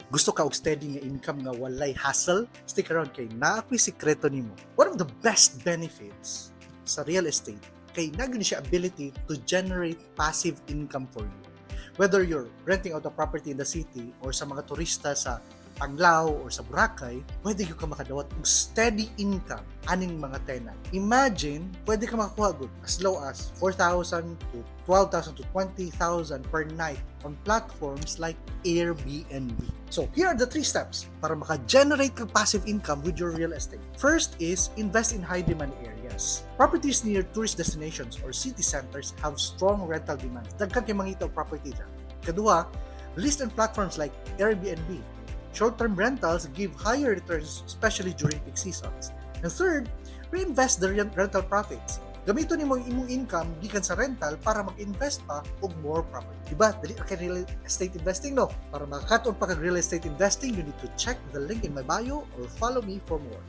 Gusto ka og steady nga income nga walay hassle? Stick around kay naa ko'y sikreto nimo. One of the best benefits sa real estate kay naa gyud siya ability to generate passive income for you. Whether you're renting out a property in the city or sa mga turista sa Panglao or sa Boracay, pwede gyud ka makadawat og steady income aning mga tenant. Imagine, pwede ka makakuha gud as low as 4,000 to 12,000 to 20,000 per night on platforms like Airbnb. So, here are the three steps para maka-generate kag passive income with your real estate. First is invest in high demand areas. Properties near tourist destinations or city centers have strong rental demand. Daghan kay mangita og property dyan. Kaduha, list on platforms like Airbnb. Short-term rentals give higher returns, especially during peak seasons. And third, reinvest the rental profits. Gamiton nimo ang imong income gikan sa rental para mag-invest pa og more property. Diba? Dali ra kay real estate investing, no? Para makakat-on pa kag real estate investing, you need to check the link in my bio or follow me for more.